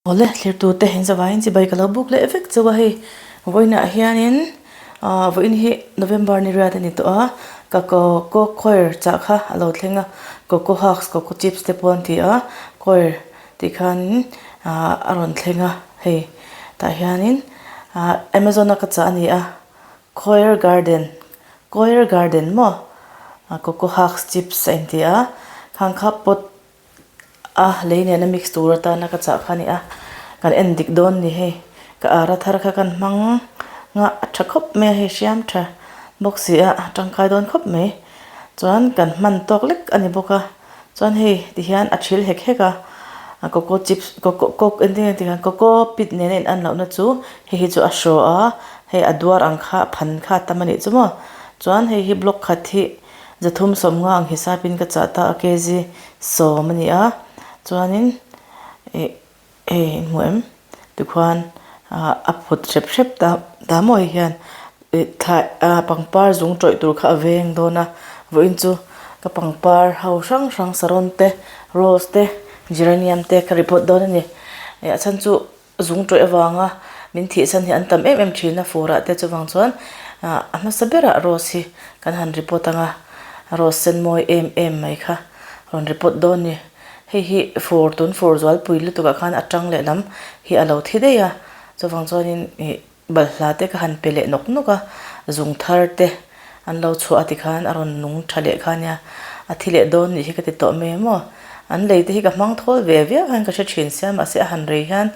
Awle thlirtute in zavaiin chibai ka lo buk leh vek chauh a hei vawiinah hianin ah vawiin hi November ni riat a ni tawh a ka coco coir chah kha a lo thleng a coco husk coco chips te pawh an ti a coir tih khanin ah a rawn thleng a hei tah hianin ah Amazon a ka chah a ni a coir garden coir garden maw coco husk chips a inti a khang kha pot a lei nena mix tur atana ka chah kha a ni a kan en dik dawn ni hei ka ara thar kha kan hmang nghah a tha khawp mai a hei hriam tha bawk si a a tangkai dawn khawp mai chuan kan hman tawk lek a ni bawk a chuan hei tihian a thil hek hek a coco chips coco coke engtin nge tih khan coco pit nena in an lohna chu hei hi chu a hraw a hei a duar ang kha a phan kha a tam a nih chu maw chuan hei hi block khat hi. Zathum sawmnga ang hisapin ka chah ta a kg sawm a ni a chuanin ih hei in hmu em tikhuan ah a phut hrep hrep ta ta maw hei hian ih thlai ah pangpar zung tawih tur kha a veng dawn a vawiin chu ka pangpar ho hrang hrang saron te rose te geranium te ka report dawn a ni ih a chhan chu. Zung tawih avanga min thih chhan hi an tam em em thin a furah te chuvang chuan ah a hmasa berah rose hi kan han report anga rose sen mawi em em mai kha rawn report dawn ni. Hei hi fur tun fur zualpui lutuk ah khan a tang lehlam hi a lo thi daih a chuvang chuanin ih Balhla te ka han pe leh nawk nawk a, zung thar te an lo chhuah a tikhan a rawn nung tha leh kha nia, a thi leh dawn nih hi ka ti tawh mai maw. An lei te hi ka hmang thawl ve viau hian ka hre thin sia mahse a han rei hian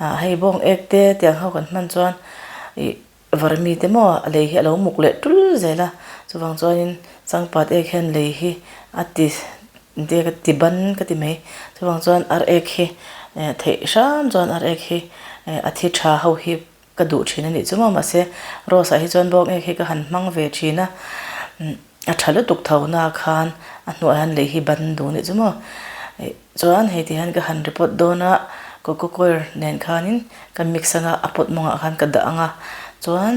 ah hei bawng ek te tiang ho kan hman chuan ih varmi te maw a lei hi a lo muk leh tul zel a, chuvang chuanin changpat ek hian lei hi a ti te ka ti ban ka ti mai chuvang chuan ar ek hi theih hram chuan ar ek hi a thi tha ho hi ka duh thin a nih chu maw mahse rose ah hi chuan bawng ek hi ka han hmang ve thin a a tha lutuk tho na khan a hnuaiah hian lei hi ban duh a nih chu maw chuan hei ti hian ka han report dawn a coco coir nen khanin ka mix anga a pot mawngah khan ka dah ang a chuan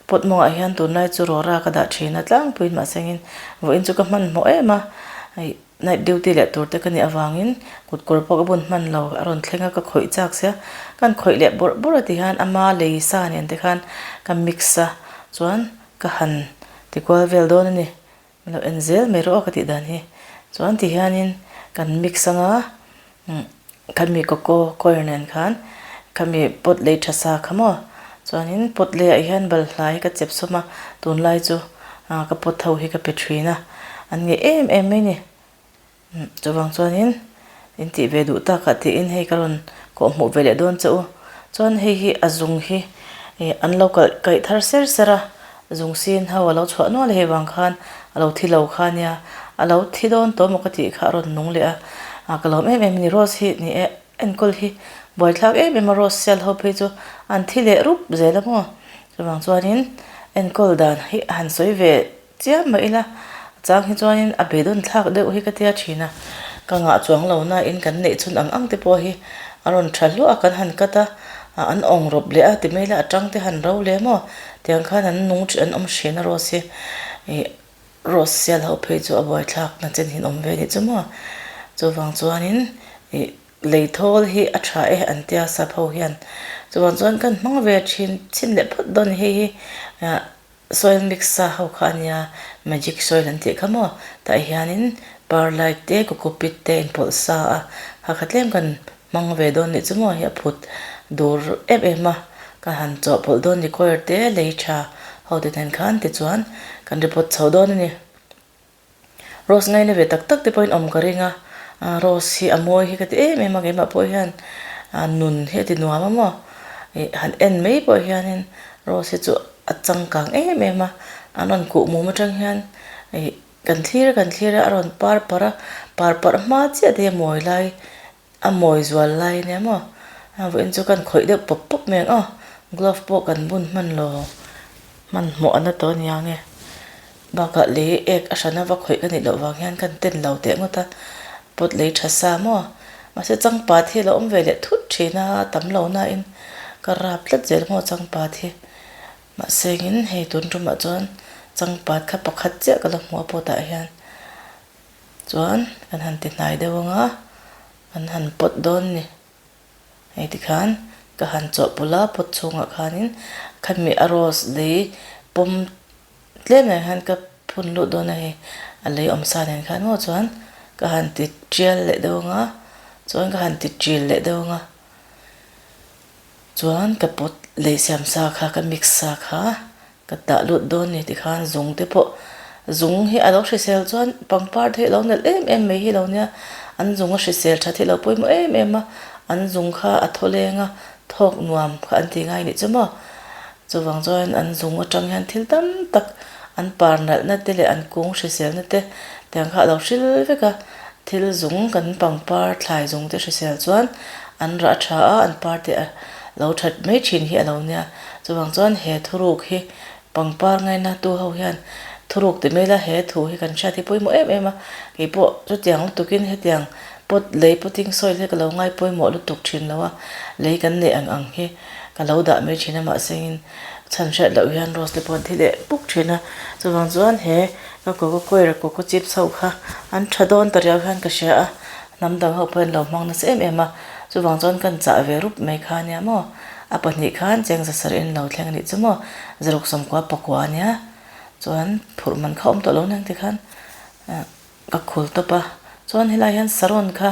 pot mawngah hian tunlai chu rawra ka dah thin a tlangpuiin mahse engin vawiin chu ka hmanhmawh em a hei night duty leh tur te ka nih avangin kut kawr pawh ka bun hman lo a rawn thleng a ka khawih chak sia kan khawih leh bawrh bawrh a ti hian ama lei sa nen te khan ka mix a chuan ka han tikual vel dawn a ni. Min lo en zel mai rawh aw ka tih dan hi. Chuan ti hianin kan mix anga khami coco coir nen khan khami pot lei tha sa kha maw. Chuanin pot leiah hian balhla hi ka chep sawm a, tunlai chu ka pot ho hi ka pe thin a, an ngeih em em mai ni. Chuvang chuanin in tih ve duh takah tiin hei ka rawn kawh hmuh ve leh dawn che u. Chuan hei hi a zung hi ih an lo kalh kaih thar ser ser a, zung sin ho a lo chhuah nual hei vang khan a lo thi lo kha nia, a lo thi dawn tawh maw ka tih kha a rawn nung leh a, ah ka lawm em em a ni rose hi ni e enkawl hi buaithlak em em a rose sial ho phei chu an thi leh rup zel a maw. Chuvang chuanin enkawl dan hi a han sawi ve Chiam mah ila, a chang hi chuanin a beidawn thlak deuh hi ka tia thin a, ka ngah chuang lo nain kan neih chhun ang ang te pawh hi a rawn tha hluah a, kan han cut a, an awng rawp leh a ti mai ila a tang te han ro leh maw tiang khan an nung an awm thin a rose hi ih rose sial ho phei chu a buaithlak na chen hi an awm ve anih chu maw chuvang chuanin ih lei thawl hi a tha e an tia sap ho hian chuvang chuan kan hmang ve thin chhin leh phawt dawn hei hi ah. Soil mix sa ho kha a nia, magic soil an tih kha maw? Tah hianin perlite te cocopeat te inpawlh sa a, kha kha tlem kan hmang ve dawn nih chu maw hi a phut dur em em a, ka han chawhpawlh dawn ni coir te lei tha ho te nen khan tichuan kan report chho dawn a ni. Rose ngaina ve tak tak te pawhin awm ka ring a, rose hi a mawi hi ka ti em em a keimah pawh hian nun hi a ti nuam a maw ih han en mai pawh hianin rose hi chu a changkang em em a, an rawn kuh mum atang hian ih kan thlir a kan thlir a a rawn par parh a par parh hma chiah te hi a mawi lai A mawi zual lai ania maw? Vawiin chu kan khawih deuh pawp pawp mai ang aw. Glove pawh kan bun hman lo. Hmanhmawh a na tawh ania nge. Bakah lei ek a hrana va khawih ka nih loh vang hian kan ten lo teh ngawt a. Pot lei tha sa maw? Mahse changpat hi a lo awm ve leh thut thin a, a tam lo nain ka rap tlat zel maw changpat hi. Mahse engin hei tun tumah chuan changpat kha pakhat chiah ka la hmu a pot ah hian. Chuan kan han ti hnai deuh ang a, kan han pawt dawn ni. Hei tikhan ka han chawhpawlh a pot chhungah khanin khami a rose lei pawm tlem nen khan ka phun luh dawn a hei a lei awm sa nen khan maw chuan ka han ti tial leh deuh ang a chuan ka han ti ṭil leh deuh ang a chuan ka pot lei siam sa kha ka mix sa kha Ka tah lut dawn ni tikhan zung te pawh zung hi a lo hrisel chuan pangpar te hi a lo nalh em em mai hi lo nia, an zung a hrisel that hi a lo pawimawh em em a, an zung kha a thaw leng a, thawk nuam kha an ti ngai nih chu maw. Chuvang chuan an zung atang hian thil tam tak an par nalhna te leh an kung hriselna te tiang kha a lo hril vek a, thil zung kan pangpar thlai zung te hrisel chuan an rah tha a, an par te a lo that mai thin hi a lo nia. Chuvang chuan he thuruk hi pangpar ngaina tu ho hian thuruk ti mai la he thu hi kan hriat hi pawimawh em em a, keipawh chutiang lutukin hetiang pot lei potting soil hi ka lo ngai pawimawh lutuk thin lo a, lei kan neih ang ang hi ka lo dah mai thin a mahsengin chhan hriat loh hian rose te pawh an thi leh puk thin a, chuvang chuan he ka coco coir coco chips ho kha an tha dawn ta riau hian ka hria a, hnam dang ho pawh an lo hmang nasa em em a, chuvang chuan kan chah ve rup mai kha ania maw. A pahnih khan chengza sarih in lo thleng anih chu maw zaruk sawmkua pakua ania chuan phurh man kha awm tawh lo aniang tikhan ka khul tawp a chuan helai hian saron kha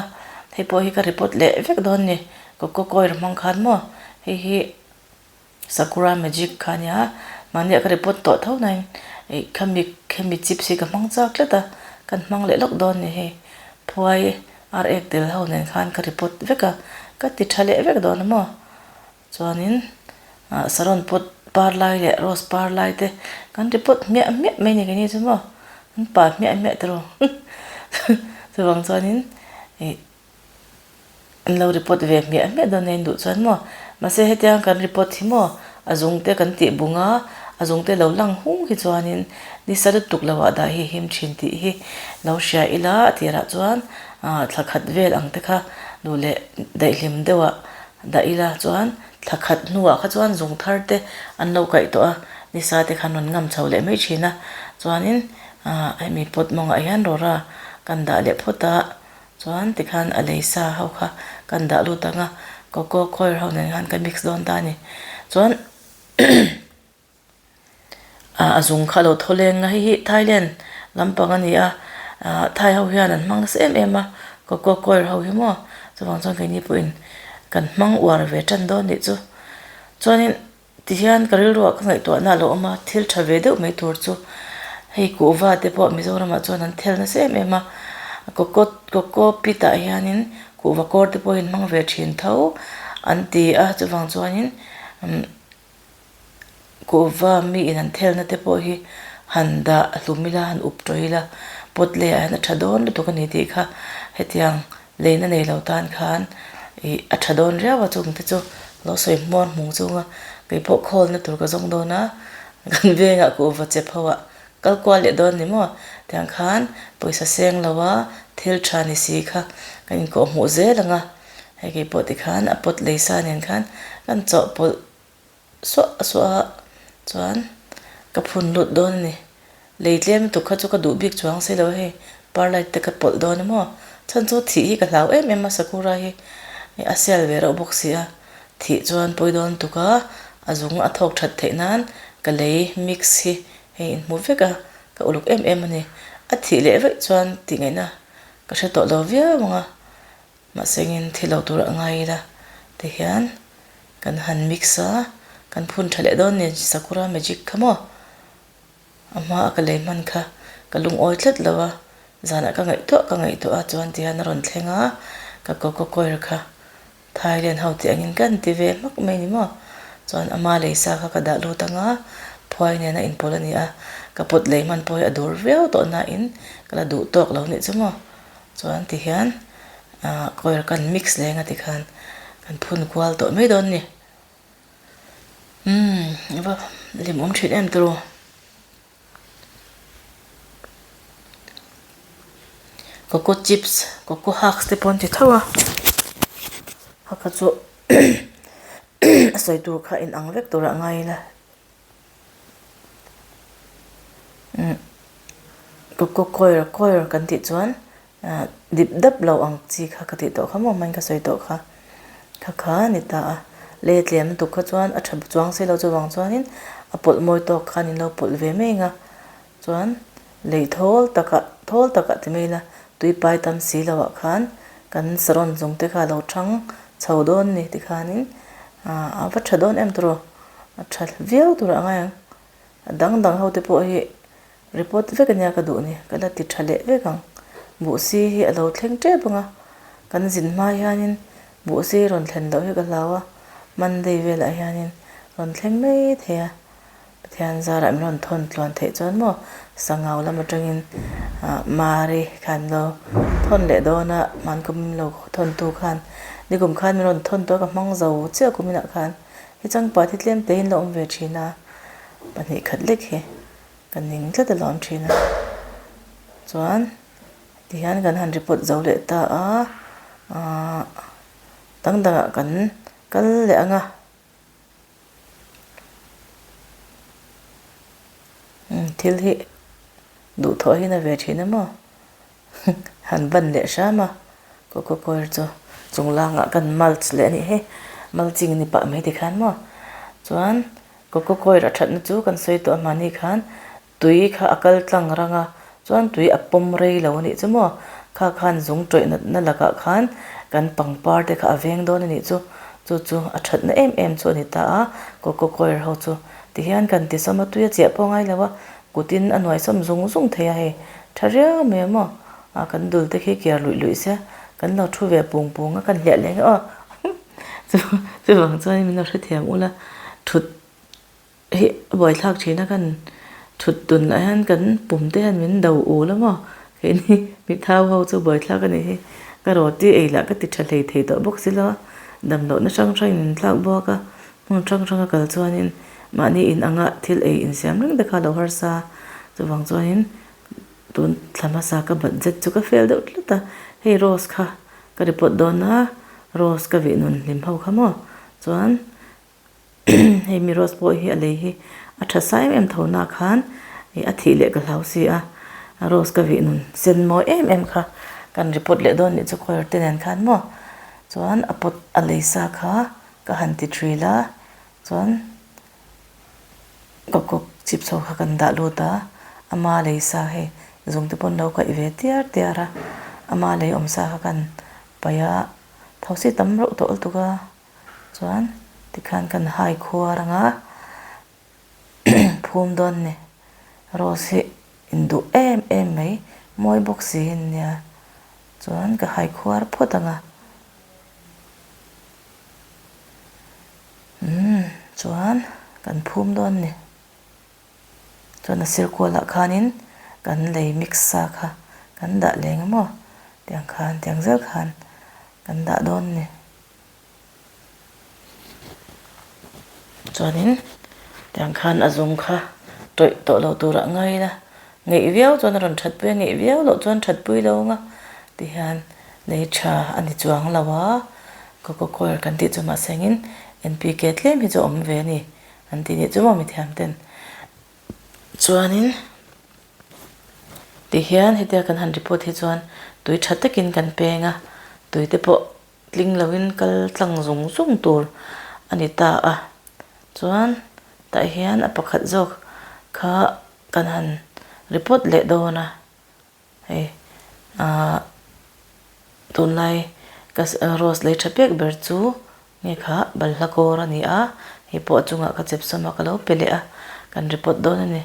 hei pawh hi ka report leh vek dawn a ni coco coir hmang khan maw hei hi sakura magic kha ania mahni ah ka report tawh tho nain ih khami khami chips hi ka hmang chak tlat a kan hmang leh lawk dawn a ni hei phuai Ar ek tel ho nen khan ka report vek a, ka ti tha leh vek dawn a maw? Chuanin ah saron pot par lai leh rose par lai te kan report hmiah hmiah mai ni keini chu maw? An pa hmiah hmiah te rawh chuvang chuanin ih an lo report ve hmiah hmiah dawn nen duh chuan maw? Mahse hetiang kan report hi maw a zung te kan tih bung a, a zung te lo lang hung hi chuanin nisa lutuk lo ah dah hi him thin tih hi lo hria ila a tirah chuan ah thla khat vel ang te kha duh leh daihlim deuh ah dah ila chuan thla khat hnuah kha chuan zung thar te an lo kaih tawh a nisa te khan rawn ngam chho leh mai thin a chuanin ah hemi pot mawngah hian rawra kan dah leh phawt a. Chuan tikhan a lei sa ho kha kan dah lut ang a, coco coir ho nen khan ka mix dawn ta a ni. Chuan a zung kha a lo thaw leng a, hei hi Thailand lampang a ni a, Thai ho hian an hmang nasa em em a, coco coir ho hi maw, chuvang chuan keini pawhin kan hmang uar ve tan dawn nih chu. Chuanin Tihian ka rilruah ka ngaihtuahna a lo awm a, thil tha ve deuh mai tur chu hei kuhva te pawh Mizoramah chuan an thel nasa em em a, coco coco pit ah hianin kuhva kawr te pawhin hmang ve thin tho an ti a, chuvang chuanin umm kuhva mi in an thelna te pawh hi han dah hlum ila han up tawh ila pot leiah hian a tha dawn lutuk a ni tih kha hetiang Leina nei lo tan khan ih a tha dawn riau a chung te chu lo sawi hmuar hmung chunga kei pawh khawlna tur ka zawng dawn a kan vengah kuhva chep ho ah kal kual leh dawn ni maw tiang khan pawisa seng lo a thil tha ni si kha ka inkawh hmuh zel ang a hei kei pawh tikhan a pot lei sa nen khan kan chawhpawlh Suah suah a chuan ka phun lut dawn a ni. Lei tlem lutuk kha chu ka duh bik chuang si lo hei par light te ka pawlh dawn a maw. Chhan chu thih hi ka hlau em em a Sakura hi a sial ve reuh bawk si a. Thih chuan pawi dawn lutuk a, a zung a thawk that theih nan ka lei mix hi hei inhmu vek a, ka uluk em em a ni. A thih leh vaih chuan tih ngaihna ka hre tawh lo viau ang a. Mahse engin thi lo tur a ngai ila tihian kan han mix a, kan phun tha leh dawn ni Sakura magic kha maw? A hma a ka lei hman kha ka lungawi tlat lo a, zanah ka ngaihtuah ka ngaihtuah a chuan tihian a rawn thleng a, ka coco coir kha Thailand ho tih angin kan ti ve hmak mai ni maw? Chuan ama lei sa kha ka dah lut ang a, phuai nena inpawlh a ni a, ka pawt lei hman pawh hi a dur viau tawh nain ka la duh tawk lo nih chu maw? Chuan tihian ah coir kan mix leng a tikhan kan phun kual tawh mai dawn ni. Umm i va hlimawm thin em turu. Coco chips coco hugs te pawh an ti tho a kha kha chu a sawi tur kha inang vek turah ngai ila. Coco coir coir kan tih chuan dip dap lo ang chi kha ka tih tawh kha maw hmain ka sawi tawh kha. Kha kha a ni ta a, lei a tlem lutuk kha chuan a tha chuang si lo chuvang chuanin a pawlh mawi tawk khan in lo pawlh ve mai ang a, chuan lei thawl takah thawl takah ti mai ila tui pai tam si lo ah khan kan sarawn zung te kha a lo thang chho dawn ni tikhanin ah a va tha dawn em tawrh a tha viau tur ah a ngai ang a dang dang ho te pawh hi Report vek ania ka duh ni, ka la ti tha leh vek ang. Buhsi hi a lo thleng tep ang a, kan zin hma hianin buhsi rawn thlen loh hi ka hlau a, Monday velah hianin rawn thleng mai thei a, Pathian zarah min rawn thawn tluan theih chuan maw Sangau lam atangin Mari khan lo thawn leh dawn a, hmankum min lo thawntu khan nikum khan min rawn thawn tawh a ka hmang zo chiah kuminah khan hi changpat hi tlem tein la awm ve thin a, 2 khat lek hi. Ka ning tlat alawm thin a. Chuan tihian kan han report zo leh ta a, aah dang dangah kan kal leh ang a. Umm thil hi duhthawh hi na ve thin a maw? Han ban leh hram a, coco coir chu chunglangah kan mulch leh a nih hi, mulching ni pah mai tikhan maw. Chuan coco coir a thatna chu kan sawi tawh a mahni khan tui kha a kal tlang rang a, chuan tui a pawm rei lo a nih chu maw. Kha khan zung tawih natna lakah khan kan pangpar te kha a veng dawn a nih chu, chu chu a thatna em em chu a ni ta a, coco coir ho chu tihian kan tisawm a tui a chiah pawh ngai lo a, Kutin a nuai sawm zung zung thei a hei, tha riau mai a maw? A kan dul te khi kiar luih luih sia, kan lo thu ve pung pung a, kan hliah leh nge aw. Chu chuvang chuan min lo hrethiam ula, thut hi a buaithlak thin a, kan thut dun ah hian kan pum te hian min do ul a maw? Keini mi thau ho chu buaithlak a nih hi, ka roti ei lah ka ti tha hlei thei tawh bawk si lo a, damlohna hrang hrangin min thlak bawk a. Hmun hrang hranga kal chuanin mahni in anga thil ei insiam reng te kha a lo harsa a, chuvang chuanin tun thla hmasa ka budget chu ka fail deuh tlat a, hei rose kha ka report dawn a, rose ka vih nun hlim ho kha maw chuan hei mi rose pawh hi a lei hi a tha sa em em tho na khan ih a thih leh ka hlau si a, rose ka vih nun sen mawi em em kha kan report leh dawn nih chu khawi te nen khan maw chuan a pot a lei sa kha. Ka han ti ṭhil a, chuan coco chips ho kha kan dah lut a, ama lei sa hei zung te pawh an lo kaih ve tiar tiar a, ama lei awm sa kha kan paih a, thosi tam reuh tawh lutuk a, chuan tikhan kan hai khuar ang a, phum dawn ni, rose hi induh em em mai, mawi bawk si hi nia, chuan ka hai khuar phawt ang a. Umm chuan kan phum dawn ni. Chuan a sir kualah khanin kan lei mix sa kha kan dah leng a maw tiang khan tiang zel khan kan dah dawn ni. Chuanin tiang khan a zung kha tawih tawh lo turah ngai ila ngeih viau chuan a rawn that pui a, ngeih viau loh chuan that pui lo ang a tihian lei tha a ni chuang lo a, coco coir kan tih chu mahse engin NPK tlem hi chu a awm ve a ni an tih nih chu maw mithiam ten chuanin tihian hetia kan han report hi chuan tui tha takin kan peng a tui te pawh Tling loin kal tlang zung zung tur a ni ta a, chuan tah hian a pakhat zawk kha kan han report leh dawn a, hei aah tunlai ka rose lei tha pek ber chu nge kha balhla kawr a ni a, hei pawh a chungah ka chep sawm a ka lo pe leh a, kan report dawn a ni.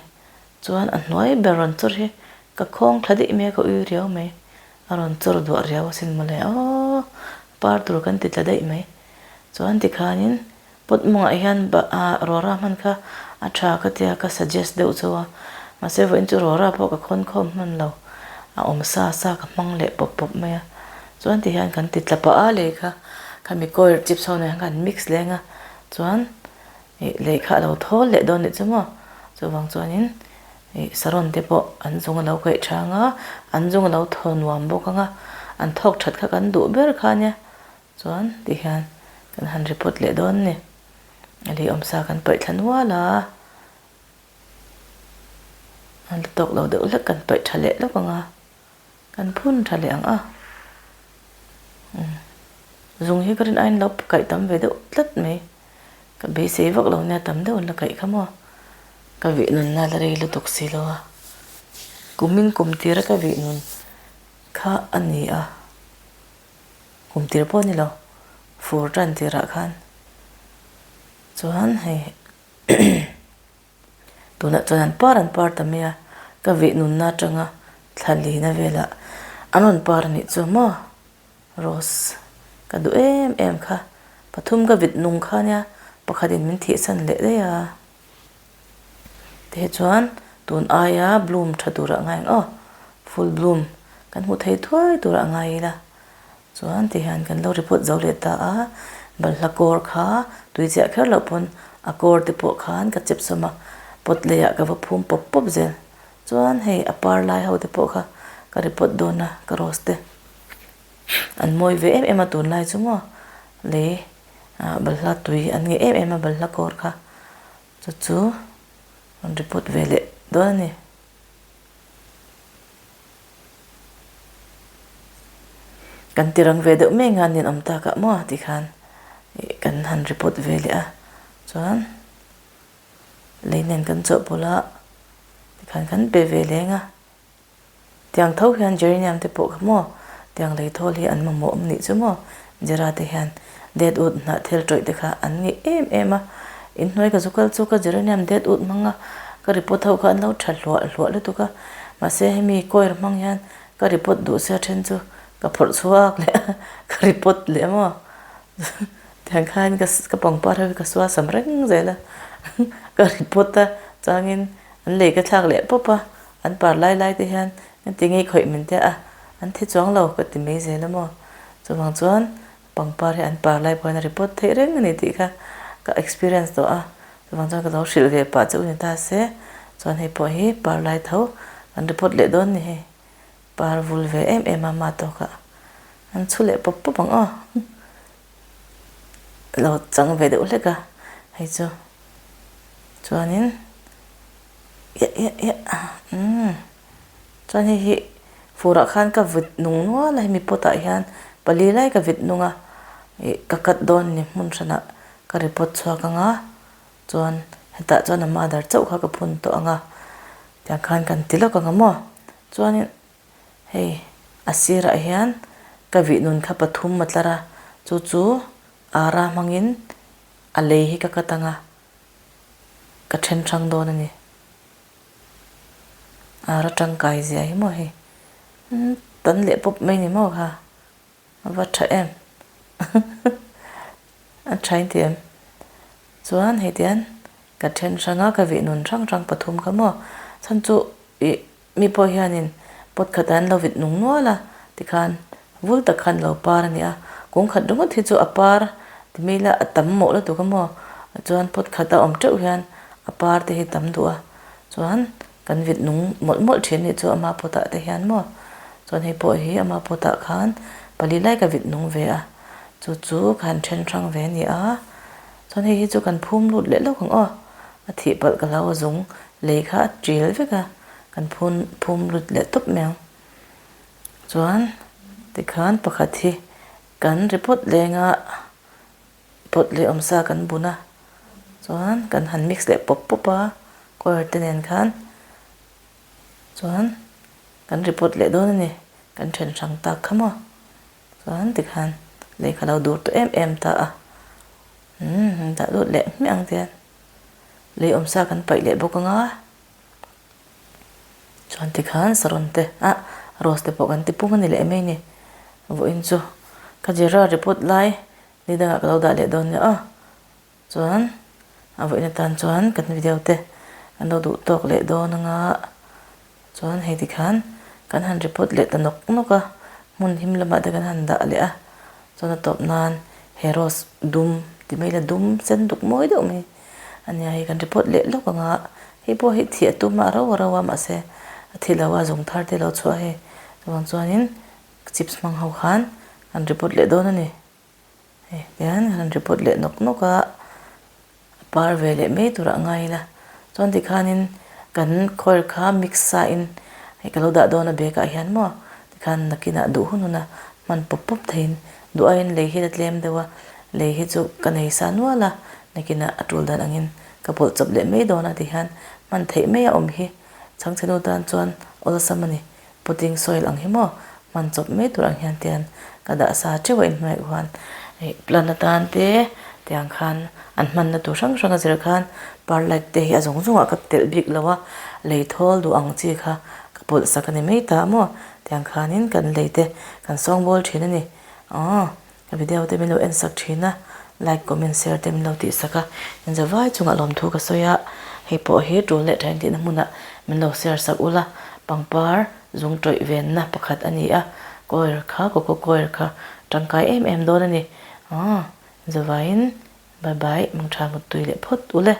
Chuan a hnuai ber rawn chawr hi ka khawng thla daih mai a ka ui riau mai. A rawn chawr duah riau asin mawle aw par tur kan ti tla daih mai. Chuan tikhanin pot mawngah hian ah rawra hman kha a tha ka tia ka suggest deuh chu a. Mahse vawiin chu rawra pawh ka khawn khawm hman lo. A awm sa sa ka hmang leh pawp pawp mai a. Chuan tihian kan ti tla pah a lei kha khami coir chips ho nen khan kan mix leng a. Chuan Ih lei kha a lo thawl leh dawn nih chu maw? Chuvang chuanin ih saron te pawh an zung a lo kaih tha ang a, an zung a lo thaw nuam bawk ang a, an thawk that kha kan duh ber kha ania. Chuan tihian kan han report leh dawn ni. A lei awmsa kan paih thla nual a, a la tawk lo deuh hlek kan paih tha leh lawk ang a. Kan phun tha leh ang a. Umm. Zung hi ka rin aiin lo kaih tam ve deuh tlat mai. Ka beisei vak lo nia tam deuh an la kaih kha maw. Ka vih nunna la rei lutuk si lo a. Kumin kum tira ka vih nun kha a ni a. Kum tir pawh a ni lo. Fur tan tirah khan chuan hei tunah chuan an par an par ta mai a. Ka vih nunna atanga thla lina velah an rawn par a nih chu maw. Rose, ka duh em em kha, pathum ka vit nung kha nia, pakhatin min thihsan leh daih a. Teh chuan tun aia bloom tha turah ngai ang aw, full bloom kan hmu thei thuai turah ngai ila. Chuan ti hian kan lo report zo leh ta a, balhla kawr kha tui chiah kher loh pawn a kawr te pawh khan ka chep sawm a, pot leiah ka va phum pawp pawp zel. Chuan hei a par lai ho te pawh kha ka report dawn a, ka rose te. An mawi ve em em a tunlai chu maw lei ah balhla tui an ngei em em a balhla kawr kha chu chu rawn report ve leh dawn a ni. Kan ti rang ve deuh mai ang a ninawm tak ah maw tikhan ih kan han report ve leh a chuan lei nen kan chawhpawlh a tikhan kan pe ve leng a. Tiang tho hian geranium te pawh kha maw tiang lei thawl hi an mamawh awm nih chu maw Gera te hian det ut hnah thil tawih te kha an ngeih em em a, inhnuai ka zu kal chu ka geranium det ut hmang a ka repot ho kha an lo tha hluah hluah lutuk a, mahse hemi coir hmang hian ka repot duh sia then chu ka phawrh chhuak leh a ka repot leh maw tiang khan ka pangpar ho hi ka suasam reng zel a ka repot a changin an lei ka thlak leh pawp a. An par lai lai te hian engti ngei khawih min tia a, an thi chuang lo ka ti mai zel a maw? Chuvang chuan pangpar hi an par lai pawhin a report theih reng a ni tih kha ka experience tawh a, chuvang chuan ka lo hrilh ve pah che u ni ta se, chuan hei pawh hi par lai tho kan report leh dawn ni hei, par vul ve em em a ma tawkah an chhu leh pawp pawp ang aw, lo chang ve deuh hlek a hei chu chuanin. Umm chuan hei hi furah khan ka vit nung nual a hemi pot ah hian pali lai ka vit nung a ih ka cut dawn a ni hmun hranah ka report chhuak ang a chuan hetah chuan a mother chauh kha ka phun tawh ang a tiang khan kan ti lawk ang a maw chuanin hei a sirah hian ka vih nun kha pathum a tlar a chu chu ara hmangin a lei hi ka cut ang a. Ka then hrang dawn a ni. Ar a tangkai zia hi maw hei. Tan leh pawp mai ni maw kha. A va tha em. A tha in ti em. Chuan hei tian ka then hrang a, ka vih nun hrang hrang pathum kha maw. Chhan chu ih Mi pawh hianin pot khatah an lo vit nung nual a, tikhan vul tak khan lo par a ni a, kung khat ringawt hi chu a par ti mai ila a tam mawh lutuk a maw, chuan pot khat a awm teuh hian a par te hi tam duh a, chuan kan vit nung mawlh mawlh thin nih chu ama pot ah te hian maw, chuan hei pawh hi ama pot ah khan pali lai ka vit nung ve a, chu chu khan then hrang ve a ni a, chuan hei hi chu kan phum lut leh lawk ang aw, a thih palh ka hlau a zung lei kha a ṭil vek a. Kan phun phum lut leh tawp mai ang. Chuan tikhan pakhat hi kan ri phawt leng a, phawt leh awmsa kan bun a, chuan kan han mix leh pawp pawp a coir te nen khan chuan kan ri phawt leh dawn a ni, kan then hrang tak kha maw. Chuan tikhan lehkha lo dur tawh em em ta a, umm dah lut leh hmiah ang tian lei awmsa kan paih leh bawk ang a. Chuan tikhan saron te ah rose te pawh kan ti pung a ni leh mai ni. Vawiin chu ka Gerard report lai ni dangah ka lo dah leh dawn nia aw. Chuan a vawiin atan chuan kan video te an lo duh tawk leh dawn anga chuan hei tikhan kan han report leh ta nawk nawk a hmun him lamah te kan han dah leh a chuan a tawp nan he rose dum ti mai la dum sen duk mawi deuh mai. A nia hei kan report leh lawk ang a, hei pawh hi thih a tum a rau a rau a mahse a thi lo a zung thar te lo chhuah hei chuvang chuanin chips hmang ho khan an report leh dawn a ni hei tihian an report leh nawk nawk a a par ve leh mai turah a ngai ila chuan tikhanin kan khawi kha mix sa in hei ka lo dah dawn a bag ah hian maw tikhan nakinah duh hun hun a hman pawp pawp theiin. Duh aiin lei hi la tlem deuh a, lei hi chu ka nei sa nual a, nakinah a tul dan angin ka pawlh chawp leh mai dawn a ti hian hman theih mai a awm hi chhangchhe nu tan chuan awlsam a ni. Potting soil ang hi maw hman chawp mai tur ang hian tian ka dah sa teuh a inhnuai khuan ih plant atan te tiang khan an hmanna tur hrang hrang a zir khan perlite te hi a zawng zawngah ka telh bik lo a, lei thawl duh ang chi kha ka pawlh sak a ni mai ta maw tiang khanin kan lei te kan sawngbawl thin a ni aw. Ka video te min lo en sak thin a, like comment share te min lo tih sak a, in za vai chungah lawmthu ka sawi a, hei pawh hi tul leh thain tihna hmunah min lo share sak ula, pangpar zung tawih venna pakhat a ni a, coir kha coco coir kha tangkai em em dawn a ni, aw in za vaiin bye bye mangtha muttui leh phawt ule.